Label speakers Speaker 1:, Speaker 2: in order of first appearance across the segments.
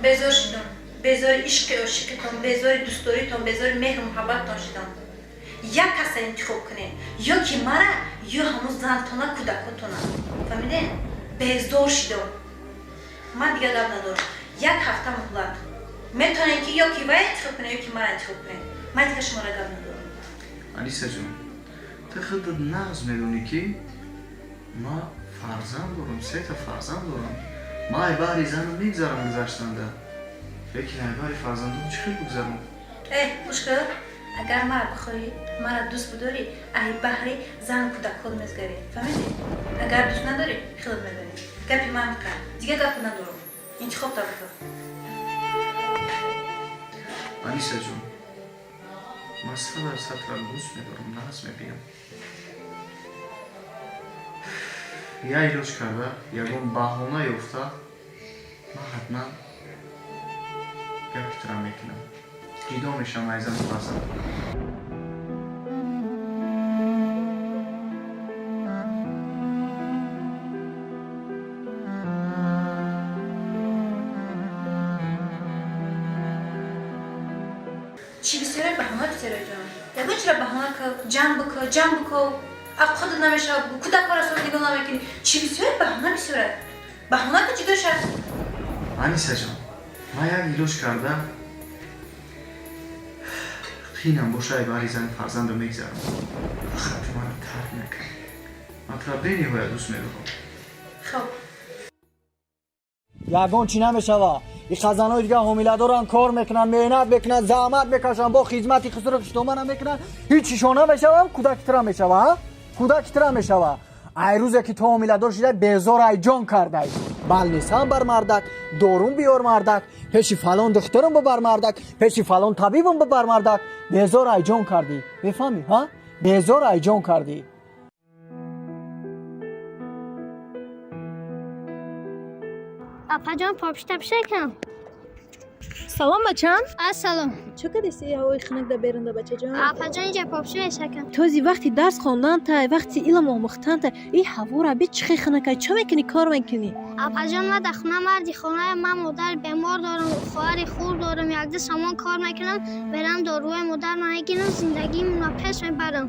Speaker 1: Безор шидам. Безори ишқи ошиқитон, безори дӯстдоритон, безори меҳру муҳаббаттон шидам. Як каса интихоб кунед, ё ки мара, ё ҳамун зантона, кӯдакотона. Фаҳмидем? Безор шидам. Ман дигар гап надорам. Як ҳафта муҳлат. Метавонед ки ё ки вай интихоб кунед, ё ки мара интихоб кунед. Ман дигар шуморо гап надорам.
Speaker 2: Аниса ҷон, ту худат нағз медонӣ, ки ман фарзанд дорам, сета фарзанд дорам. Ман ай баҳри занам мегзарам гузаштанда, лекин ай баҳри фарзандом чӣ хел бигзарам?
Speaker 1: Э, гӯш кун, агар мара бихоҳӣ, мара дӯст бидорӣ, ай баҳри зану кӯдакот мезгарӣ. Фаҳмидӣ? Агар дӯст надорӣ, хелот медонӣ. Гапи ман мекард. Дигар гап надорам. Интихоб та бикун.
Speaker 2: Аниса ҷон, ман 100% туро дӯст медорам, нағз мебинам. Як илоҷ карда, ягон баҳона ёфта, ман ҳатман гапи туро мекунам, ҷидо мешавам ай зану фарзанд.
Speaker 1: Чӣ бисёре баҳона, бисёре ҷон. Ягон чиро баҳона ку, ҷанг бику, ҷанг бику. Худат намешавад, кӯдакҳоро соз нигоҳ намекунӣ. Чӣ бисёре баҳона бисёре. Баҳона ку, ҷудо шав.
Speaker 2: Аниса ҷон, ман як илоҷ карда, қинам боша, ай баҳри зани фарзандам мегзарам. Фақат ту маро тарк накун. Ман туро бениҳоят дӯст медорам.
Speaker 1: Хоб.
Speaker 3: Ягон чӣ намешава. И хазанои дига ҳомиладоранд, кор мекунанд, меҳнат мекунанд, заҳмат мекашанд, бо хизмати хусуру хиштомана мекунанд, ҳичишон намешавам, кӯдаки тира мешава, кӯдаки тира мешава. Ай рӯзе ки ту ҳомиладор шидай, безор ай ҷон кардай. Балнисам бар мардак, дорум биёр мардак, пеши фалон духтурум бибар мардак, пеши фалон табибум бибар мардак. Безор ай ҷон кардӣ, мефаҳмӣ, ҳа? Безор ай ҷон кардӣ.
Speaker 4: Апаҷон, попшта пишакам.
Speaker 5: Салом, бачам.
Speaker 4: Ассалом.
Speaker 5: Чӣ кардеси ҳавои хунук да берунда, бачаҷон?
Speaker 4: Апаҷон, инҷа попши мешакам.
Speaker 5: Този вақти дарс хондантай, вақти илм омӯхтантай, ин ҳавора би чӣ хел хунукай, чӣ мекунӣ, кор мекунӣ?
Speaker 4: Апаҷон, ман дар хона марди хонаям, ман модари бемор дорам, хоҳари хурд дорам, якду сомон кор мекунам, берам доруи модарро мегирам, зиндагиамонро пеш мебарам.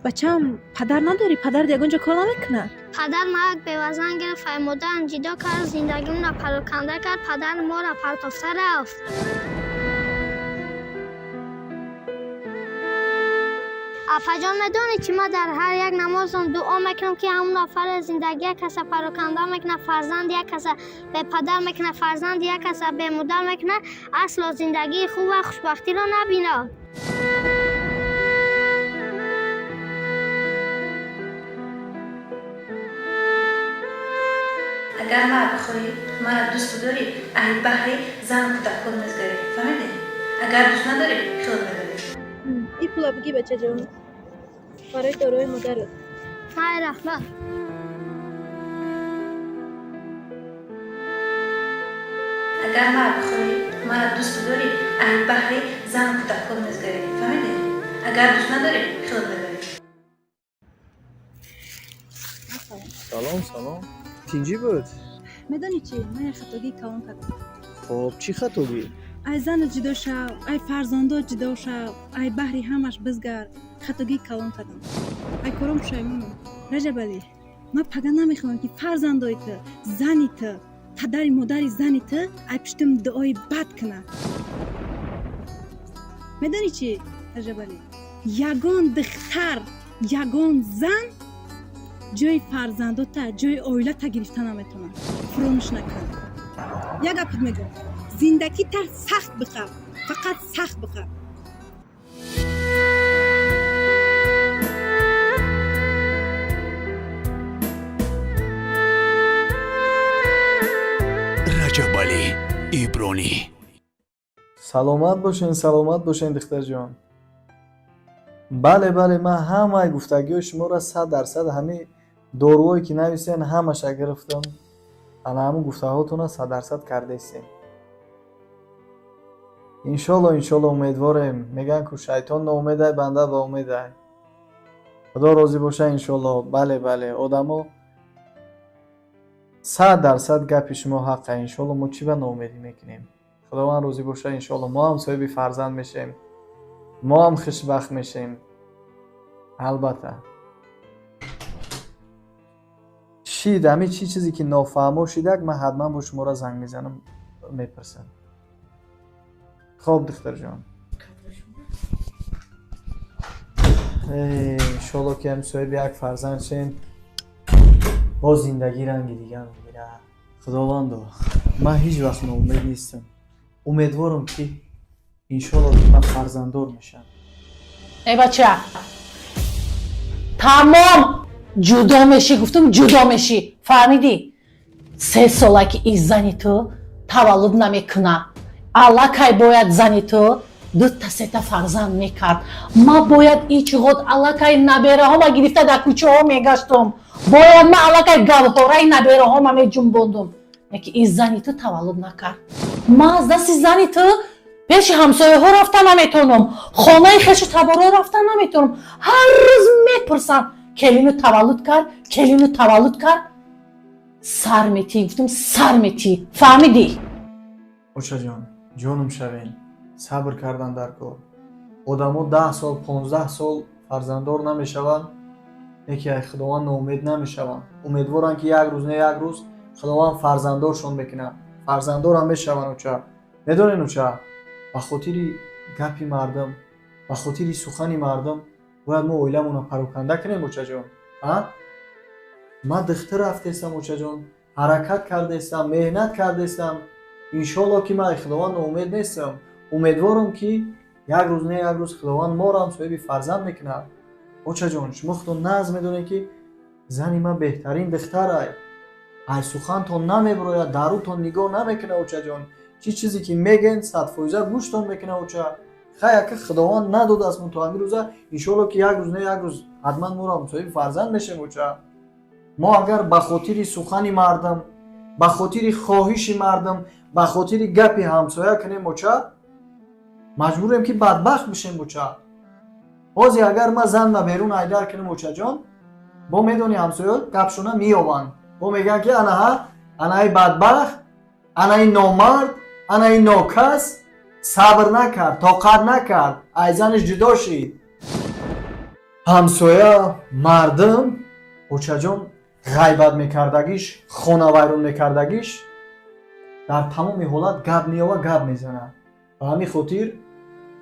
Speaker 5: Бачам, падар надорӣ? Падарат ягон ҷо кор намекунад?
Speaker 4: Падар марг бевазан гирифт, ай модарам ҷидо кард, зиндагимонро пароканда кард, падар моро партофта рафт. Апаҷон, медонӣ, ки ман дар ҳар як намозам дуо мекунам, ки ҳамон нафаре зиндагӣ як каса пароканда мекунад, фарзанди як каса бепадар мекунад, фарзанди як каса бемодар мекунад, асло зиндагии хуб ва хушбахтиро набинад.
Speaker 1: Агар мара бихоҳӣ, мара дӯст бидорӣ, ай баҳри зану кӯдакот мезгарӣ. Фаҳмидӣ? Агар дӯст надорӣ, хелот медонӣ.
Speaker 5: Ин пула бигӣ, бачаҷон, барои дорои модарат.
Speaker 4: Май, раҳмат.
Speaker 1: Агар мара бихоҳӣ, мара дӯст бидорӣ, ай баҳри зану кӯдакот мезгарӣ. Фаҳмидӣ? Агар дӯст надорӣ, хелот медонӣ.
Speaker 2: Салом, салом. Тинҷӣ буд?
Speaker 5: Медонӣ чӣ, ман як хатогии калон кардам.
Speaker 2: Хоб, чӣ хатогӣ?
Speaker 5: Ай занат ҷудо шав, ай фарзандот ҷудо шав, ай баҳри ҳамаш бизгар. Хатогии калон кардам, ай кором пушаймонам. Раҷабалӣ, ман пага намехоҳам, ки фарзандои ту, зани ту, падари модари зани ту ай пуштим дуои бад кунад. Медонӣ чӣ, Раҷабалӣ, ягон духтар, ягон зан ҷои фарзандота, ҷои оилата гирифта наметавонад. Фуромӯш накун. Як гапат мегӯм: зиндагита сахт бихаб, фақат сахт бихаб.
Speaker 6: Раҷабалӣ Ибронӣ.
Speaker 2: Саломат бошен, саломат бошен, духтарҷон. Бале, бале, ман ҳамаи гуфтагиҳои шуморо 100%, ҳамин доруҳое ки нависен, ҳамаша гирифтам. Ана ҳамун гуфтаҳотонро 100% кардаистем. Иншолло, иншолло, умедворем. Мегӯянд ку шайтон ноумедай, банда ба умедай. Худо розӣ боша, иншоалло. Бале, бале, одамо 100% гапи шумо ҳаққа. Иншоалло, мо чӣ ба ноумедӣ мекунем? Худованд розӣ боша, иншоалло, мо ҳам соҳиби фарзанд мешем, мо ҳам хушбахт мешем, албатта. Шид ҳамин чӣ чизе ки нофаҳмо шидак, ман ҳатман бо шуморо занг мезанам, мепурсам. Хоб, духтарҷон, иншоалло, ки ҳам соҳиби як фарзанд шем, боз зиндагӣ ранги дигар мегирад. Худовандо, ман ҳеҷ вақт ноумед нестам. Умедворам, ки иншоалло, ки ман фарзанддор мешавам.
Speaker 7: Эй бача, тамом, ҷудо мешӣ, гуфтум, ҷудо мешӣ, фаҳмидӣ? 3 сола ки и зани ту таваллуд намекуна. Аллакай бояд зани ту дута, сета фарзанд мекард. Ма бояд ичғод аллакай набераҳома гирифта дар кӯчаҳо мегаштум, бояд ма аллакай гавҳораи набераҳома меҷунбондум. Яки и зани ту таваллуд накард. Ма аз дасти зани ту пеши ҳамсояҳо рафта наметавонам, хонаи хешу таборо рафта наметавонам. Ҳар рӯз мепурсанд: келину таваллуд кард, келину таваллуд кард? Сар метӣ, гуфтум, сар метӣ, фаҳмидӣ?
Speaker 2: Очаҷон, ҷонум шавен, сабр кардан дар кор. Одамо 10 сол, 15 сол фарзанддор намешаванд, неки ай Худованд ноумед намешаванд. Умедворанд, ки як рӯз не як рӯз Худованд фарзанддоршон мекунад, фарзанддорам мешаванд. Оча, медонед, оча, ба хотири гапи мардум, ба хотири сухани мардум бояд мо оиламонро пароканда кунем? Очаҷон, а ман духтур рафтестам, очаҷон, ҳаракат кардестам, меҳнат кардестам. Иншоалло, ки ман ай Худованд ноумед нестам. Умедворам, ки як рӯз не як рӯз Худованд моро ҳам соҳиби фарзанд мекунад. Очаҷон, шумо худо нағз медонед, ки зани ман беҳтарин духтарай, ай сухантон намебирояд, дарутон нигоҳ намекунад. Очаҷон, чӣ чизе ки мегӯен, 100% гӯштон мекунад. Оча, хай, ака Худованд надодааст мо то ҳамин рӯза. Иншоалло, ки як рӯз не як рӯз ҳатман моро ҳам соҳиби фарзанд мешем. Оча, мо агар ба хотири сухани мардум, ба хотири хоҳиши мардум, ба хотири гапи ҳамсоя кунем, оча, маҷбурем, ки бадбахт бишем. Оча, ҳозир агар ман занма берун айдар кунем, очаҷон, бо медони, ҳамсоя гапшона меёванд, бо мегӯянд, ки анаҳа, анаи бадбахт, анаи номард, анаи нокас сабр накард, тоқат накард, ай занаш ҷудо шид. Ҳамсоя, мардум, очаҷон, ғайбат мекардагиш, хонавайрон мекардагиш дар тамоми ҳолат гап меёва, гап мезанад. Ба ҳамин хотир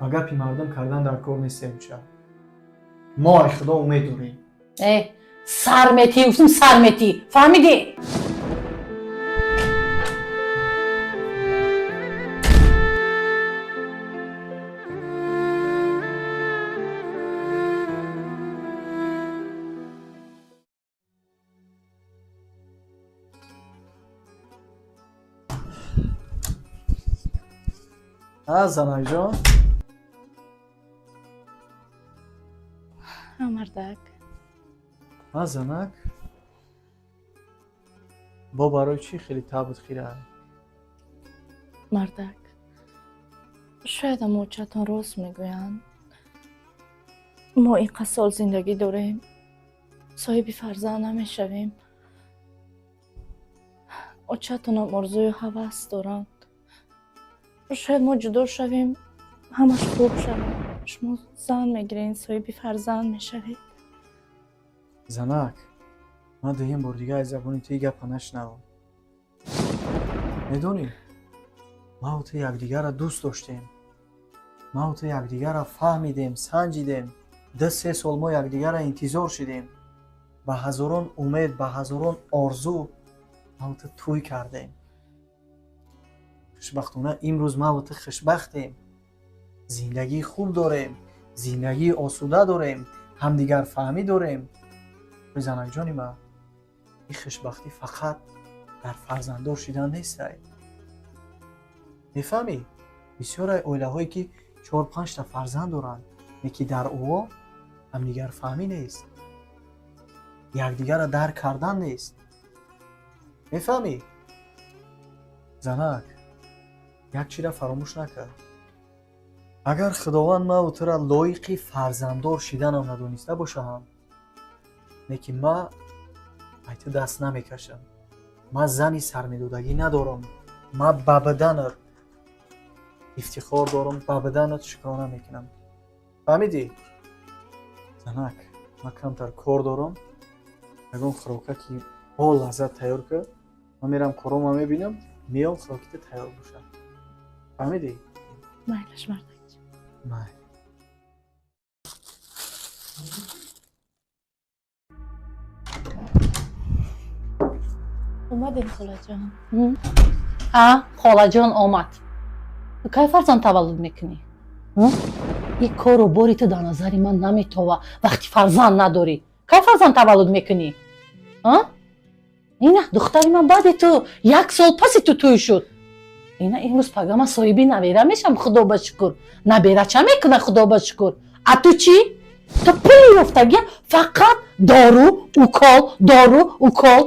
Speaker 2: ба гапи мардум кардан дар кор нестем. Оча, мо ай Худо умед дорем.
Speaker 7: Э, сар метӣ, гуфтум, сар метӣ, фаҳмидӣ?
Speaker 2: А, занакҷон.
Speaker 8: Мардак.
Speaker 2: А, занак, бо барои чӣ хеле табут хира?
Speaker 8: Мардак, шояд амочатон рост мегӯянд. Мо ин қад сол зиндагӣ дорем, соҳиби фарзанд намешавем. Очатонам орзую ҳавас доранд. Шояд мо ҷудо шавем, ҳамаш хуб шавад. Шумо зан мегиред, соҳиби фарзанд мешавед.
Speaker 2: Занак, ман дуюм бор дига аз забони ту гапа нашунавам. Медонӣ, маву ту якдигарро дӯст доштем, маву ту якдигарро фаҳмидем, санҷидем. 2-3 сол мо якдигарро интизор шидем, ба ҳазорон умед, ба ҳазорон орзу маву ту тӯй кардем. Хушбахтона, имрӯз маву ту хушбахтем, зиндагии хуб дорем, зиндагии осуда дорем, ҳамдигарфаҳмӣ дорем. Занакҷони ман, ин хушбахтӣ фақат дар фарзанддор шидан нестай, мефаҳмӣ? Бисёре оилаҳое, ки чор панҷта фарзанд доранд, леки дар ӯо ҳамдигарфаҳмӣ нест, якдигарро дарк кардан нест, мефаҳмӣ? Занак, як чизра фаромӯш накард: агар Худованд маву тура лоиқи фарзанддор шиданам надониста боша ҳам Не ки ма ай ту даст намекашам. Ман зани сармедодагӣ надорам. Ма ба баданат ифтихор дорам, ба баданат шукрона мекунам. Фаҳмидӣ? Занак, ман камтар кор дорам. Ягон хӯрока ки бо лаззат тайёр кар, ман мерам корома мебинам, меом, хӯрокита тайёр бошад. Фаҳмидӣ?
Speaker 8: Майлаш, мардакҷон.
Speaker 2: Майли.
Speaker 8: Омадем, холаҷон.
Speaker 7: А, холаҷон омад. Ту кай фарзанд таваллуд мекунӣ? Ин кору бори ту дар назари ман наметова. Вақти фарзанд надорӣ, кай фарзанд таваллуд мекунӣ? Ина духтари ман баъди ту як сол паси ту тӯй шуд. Ина имрӯз пага ман соҳиби набера мешам, худо ба шукр. Набера ча мекуна, худо ба шукр. А ту чӣ? Ту пули ёфтагия фақат дору, укол, дору, укол.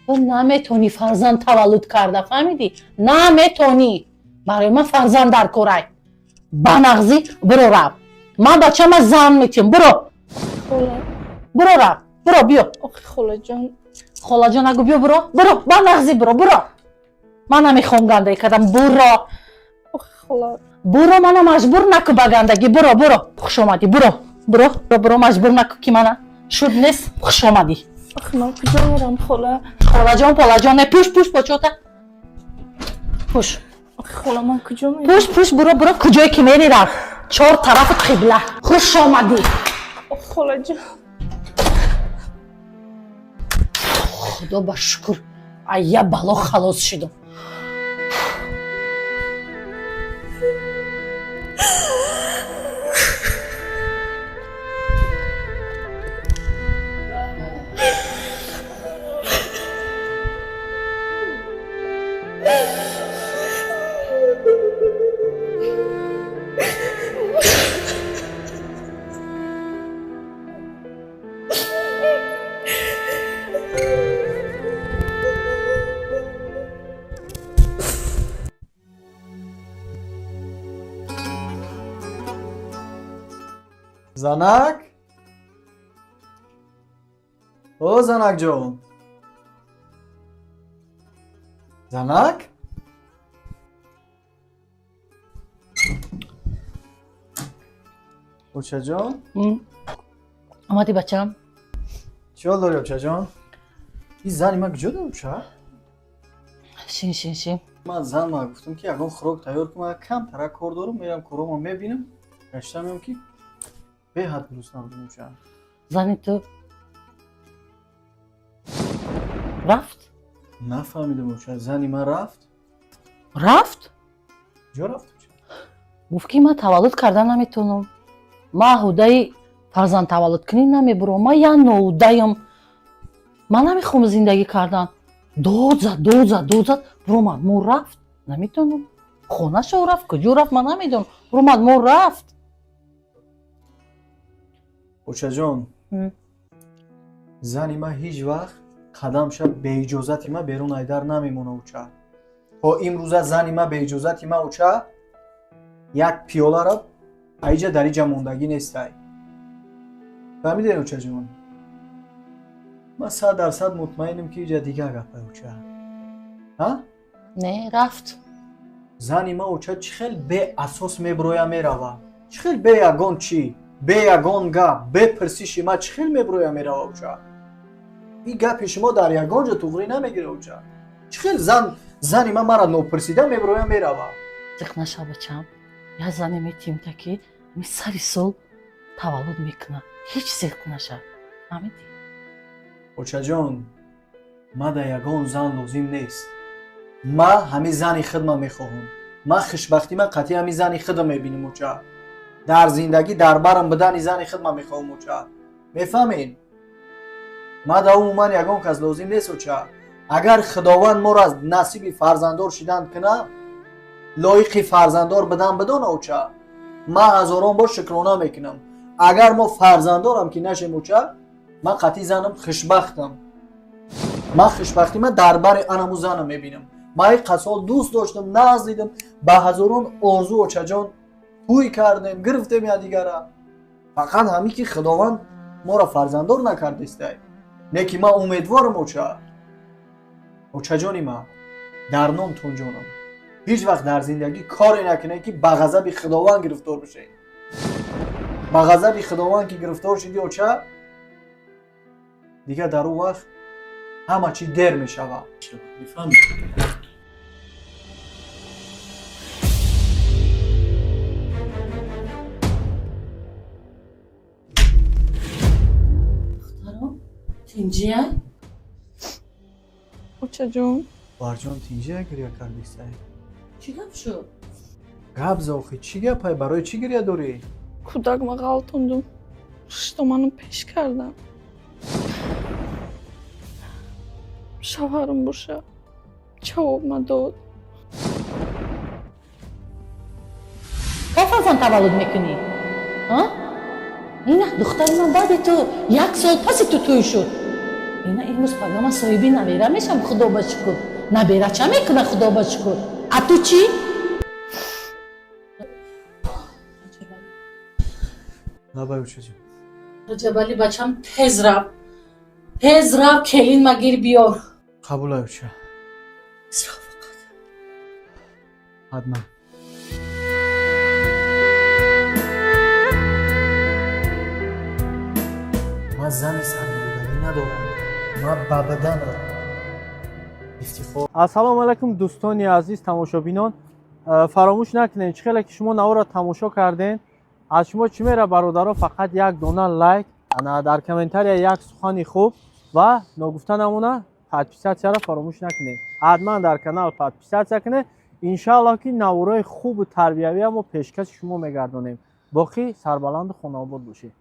Speaker 7: Ту наметонӣ фарзанд таваллуд карда, фаҳмидӣ? Наметонӣ. Барои ман фарзанд дар корай. Ба нағзӣ биро рав. Ман бачама зан метиҳам, биро. Биро рав, биро, биё.
Speaker 8: Охи, холаҷон.
Speaker 7: Холаҷон нагу, биё, биро, биро, ба нағзӣ биро, биро. Ман намехоҳам гандагӣ кардам, буро.
Speaker 8: Охи, хола.
Speaker 7: Буро, мана маҷбур наку ба гандагӣ, буро, буро. Хуш омадӣ, буро, буро, буро, маҷбур наку ки мана шуд нест, хуш омадӣ.
Speaker 8: Охи, ман куҷо мерам, хола?
Speaker 7: Холаҷон, полаҷон, не, пӯш, пӯш, почота. Пӯш.
Speaker 8: Охи, хола, ман куҷо мерам?
Speaker 7: Пӯш, пӯш, буро, буро, куҷое ки мери рав. Чор тарафи қибла. Хуш омадӣ.
Speaker 8: Охи, холаҷон.
Speaker 7: Худо ба шукр, ай я бало халос шудам.
Speaker 2: Занак? О, занакҷон. Занак? Очаҷон?
Speaker 7: Омадӣ, бачам?
Speaker 2: Чӣ ҳол дорӣ, очаҷон? Ин зани ман куҷо дорӣ, оча?
Speaker 7: Шин, шин, шин.
Speaker 2: Ман зан ма гуфтам ки ягон хӯрок тайёр кун, ман камтара кор дорам, мерам корома мебинам, гашта меом ки беҳад гурусна будам, оча.
Speaker 7: Зани ту рафт?
Speaker 2: Нафаҳмидам, оча, зани ман рафт?
Speaker 7: Рафт?
Speaker 2: Куҷо рафт, оча?
Speaker 7: Гуфт ки ман таваллуд карда наметавонам. Ман ҳудаи фарзанд таваллудкунӣ намебурам. Ман як ноудаям. Ман намехоҳам зиндагӣ кардан. Дод зад, дод зад, дод зад, буромад, мо рафт. Наметавонам. Хонашо рафт, куҷо рафт, ман намедонам. Буромад, мо рафт.
Speaker 2: Очаҷон, зани ман ҳеҷ вақт қадамша беиҷозати ман берун айдар намемона, оча. То имрӯза зани ман беиҷозати ман, оча, як пиёларо аиҷа дар иҷа мондагӣ нестай. Фаҳмидем, очаҷон? Ман 100% мутмаинам ки иҷа дигар гапай, оча. Ҳа?
Speaker 7: Не, рафт.
Speaker 2: Зани ман, оча, чӣ хел беасос меброя мерава? Чӣ хел бе ягон чӣ? Бе ягон гап, бе пирсиши ман чӣ хел меброя мерава, оча? Ин гапи шумо дар ягон ҷо туғрӣ намегира, оча. Чӣ хел зан зани ман мара нопирсида меброя мерава?
Speaker 7: Зиқ нашав, бачам. Як зане метиҳем та ки ҳамин сари сол таваллуд мекунад. Ҳеҷ зиқ нашав. Фаҳмидӣ?
Speaker 2: Очаҷон, ман дар ягон зан лозим нест. Ман ҳамин зани худма мехоҳам. Ман хушбахтӣ ман қатъи ҳамин зани худам мебинам, оча. Дар зиндагӣ дар барам будани зани худма мехоҳам, оча. Мефаҳмед? Ман дар умуман ягон кас лозим нест, оча. Агар Худованд моро аз насиби фарзанддор шидан кунад, лоиқи фарзанддор будан бидона, оча, ман ҳазорон бор шукрона мекунам. Агар мо фарзанддорам ки нашем, оча, ман қатъи занам хушбахтам. Ман хушбахтӣ ман дар бари анаму занам мебинам. Ман ин қасол дӯст доштам, нағз дидам, ба ҳазорон орзу, очаҷон, тӯй кардем, гирифтем якдигара. Фақат ҳамин ки Худованд Моро фарзанддор накардистай. Не ки ман умедворам, оча. Очаҷони ман, дар номтон ҷонам. Ҳеҷ вақт дар зиндагӣ коре накунед, ки ба ғазаби Худованд гирифтор бишед. Ба ғазаби Худованд ки гирифтор шудӣ, оча, дигар дар ӯ вақт ҳама чӣ дер мешавад. Мефаҳмӣ?
Speaker 7: Духтаром, тинҷия?
Speaker 8: Очаҷон.
Speaker 2: Хоҳарҷон, тинҷия, гиря кардистай?
Speaker 7: Чӣ гап шуд?
Speaker 2: Гап за охи, чӣ гапай, барои чӣ гиря дорӣ?
Speaker 8: Кӯдак ма ғалтондум, хуштоману пеш кардам. Шавҳарам боша, ҷавоб ма дод.
Speaker 7: Кай фарзанд таваллуд мекунӣ? А? Ина духтари ман баъди ту як сол паси ту тӯй шуд. Ина имрӯз пага ман соҳиби набера мешам, худо ба шукр. Набера ча мекуна, худо ба шукр. А ту чӣ?
Speaker 2: Лабай, очаҷон.
Speaker 7: Раҷабали, бачам, тез рав, тез рав, келин магир, биёр.
Speaker 2: Қабулай, оча.
Speaker 7: Тез рав фақат.
Speaker 2: Ҳатман. Ман зани сармоягарӣ надорам, ман ба баданам ифтихор.
Speaker 9: Ассалому алайкум, дӯстони азиз, тамошобинон. Фаромӯш накунед, чӣ хеле ки шумо наворо тамошо кардем, аз шумо чӣ мера, бародаро? Фақат як дона лайк, ана дар комментария як сухани хуб ва ногуфта намона, подписаться ро фаромӯш накунед. Ҳатман дар канал подписаться кунед. Иншааллоҳ, ки наворои хубу тарбиявия мо пешкаши шумо мегардонем. Боқӣ сарбаланду хонаобод бошед.